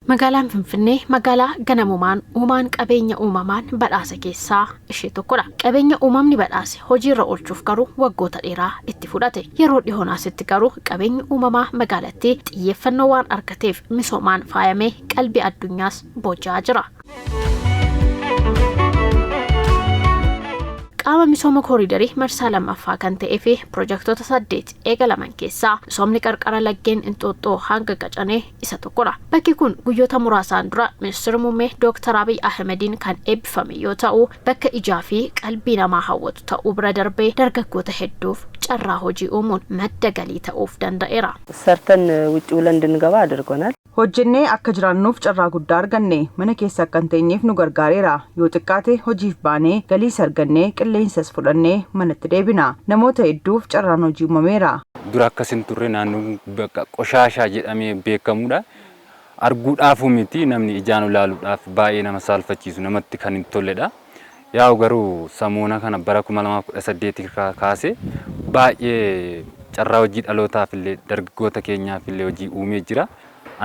Magaalaan Finfinnee magaalaa ganamumaan uumaan qabeenya uumamaan badhaase keessaa ishee tokkodha. Qabeenya uumamni badhaase hojiirra oolchuuf garuu waggoota dheeraa itti fudhate. Yeroo dhihoon asitti garuu qabeenyi uumamaa magaalattii xiyyeeffannoo waan argateef misoomaan faayamee qalbii addunyaas booji'aa jira. Qaama misooma kooriidarii marsaa lammaffaa kan ta'ee fi pirojektoota 8 eegalaman keessaa misoomni qarqara laggeen Inxooxxoo hanga Qacanee isa tokkodha. Bakki kun guyyoota muraasaan dura ministeera muummee Dooktar Abiy Ahmediin kan eebbifame yoo ta'u, bakka ijaa fi qalbii namaa hawwatu ta'uu bira darbee dargaggoota hedduuf carraa hojii uumuun madda galii ta'uuf danda'eera. ሰርተን ውጭ ውለን እንድንገባ አድርጎናል። Hojjennee akka jiraannuuf carraa guddaa arganne. Mana keessa akka hin teenyeef nu gargaareera. Yoo xiqqaate hojiif baanee galiis argannee qilleensas fudhannee manatti deebina. Namoota hedduuf carraan hojii uumameera. Dura akkas hin turre, naannoon bakka qoshaashaa jedhamee beekamudha. Arguudhaafuu miti, namni ijaan ilaaluudhaaf baay'ee nama saalfachiisu, namatti kan hin tolledha. Yaa'u garuu samoona kana bara 2018 kaasee baay'ee carraa hojii dhalootaaf illee, dargaggoota keenyaaf illee hojii uumee jira.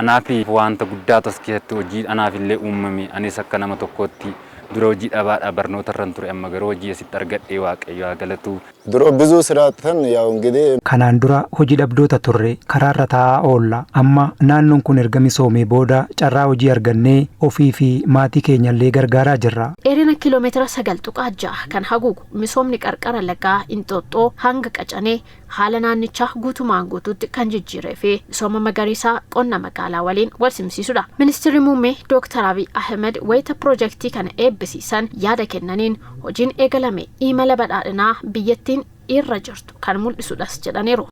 Anaaf wanta guddaa as keessatti hojii anaaf illee uumame. Anis akka nama tokkootti dura hojii dhabaadha, barnoota irran ture. Amma garuu hojii asitti argadhee, Waaqayyo haa galatu. ድሮ ብዙ ስራ አጥተን ያው እንግዲህ Kanaan dura hojii dhabdoota turre, karaarra taa'aa oolla. Amma naannoon kun erga misoomee booda carraa hojii argannee ofii fi maatii keenyallee gargaaraa jirra. Dheerina kiiloomeetira 9.6 kan haguugu misoomni qarqara lagaa Inxooxxoo hanga Qacanee haala naannichaa guutumaan guutuutti kan jijjiiree fi misooma magariisaa qonna magaalaa waliin wal simsiisudha. Ministeerri muummee Dooktar Abiy Ahmed wayita pirojektii kana eebbisiisan yaada kennaniin, hojiin eegalame imala badhaadhinaa biyyattiin irra jirtu kan mul'isudhas jedhaniiru.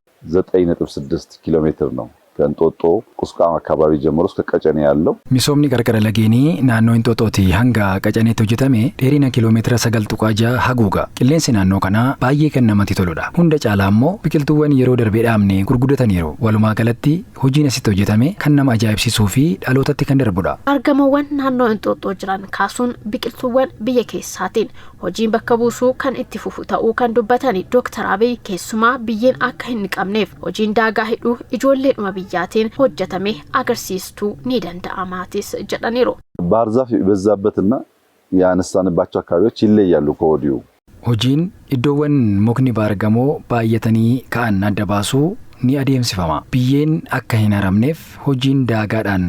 9.6 ኪሎ ሜትር ነው። ከእንጦጦ ቁስቋም አካባቢ ጀምሮ እስከ ቀጨኔ ያለው። Misoomni qarqara lageenii naannoo Inxooxxootii hanga Qacaneetti hojjetame dheerina kiiloomeetira 9.6 haguuga. Qilleensi naannoo kanaa baay'ee kan namatti toludha. Hunda caalaa immoo biqiltuuwwan yeroo darbee dhaabne gurguddataniiru. Walumaa galatti hojiin asitti hojjetame kan nama ajaa'ibsiisuu fi dhalootatti kan darbudha. Argamoowwan naannoo Inxooxxoo jiran kaasuun biqiltuuwwan biyya keessaatiin hojiin bakka buusuu kan itti fufu ta'uu kan dubbatani Dooktar Abiy, keessumaa biyyeen akka hin dhiqamneef hojiin daagaa hidhuu ijoolleedhuma biyyaatiin hojjetame agarsiistuu ni danda'amaatis jedhaniiru. ባህር ዛፍ የበዛበትና ያነሳንባቸው አካባቢዎች ይለያሉ ከወዲሁ። Hojiin iddoowwan mukni baargamoo baay'atanii ka'an adda baasuu ni adeemsifama. Biyyeen akka hin haramneef hojiin daagaadhaan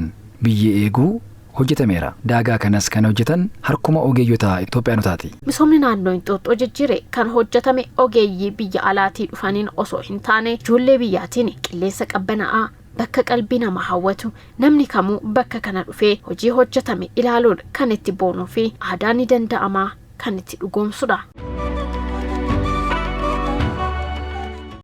biyyee eeguu hojjetameera. Daagaa kanas kan hojjetan harkuma ogeeyyota Itoophiyaanotaati. Misoomni naannoo Inxooxxoo jijjiire kan hojjetame ogeeyyii biyya alaatii dhufaniin osoo hin taane ijoollee biyyaatiin. Qilleensa qabbanaa'aa, bakka qalbii nama hawwatu, namni kamuu bakka kana dhufee hojii hojjetame ilaaluun kan itti boonuu fi aadaa ni danda'amaa kan itti dhugoomsudha.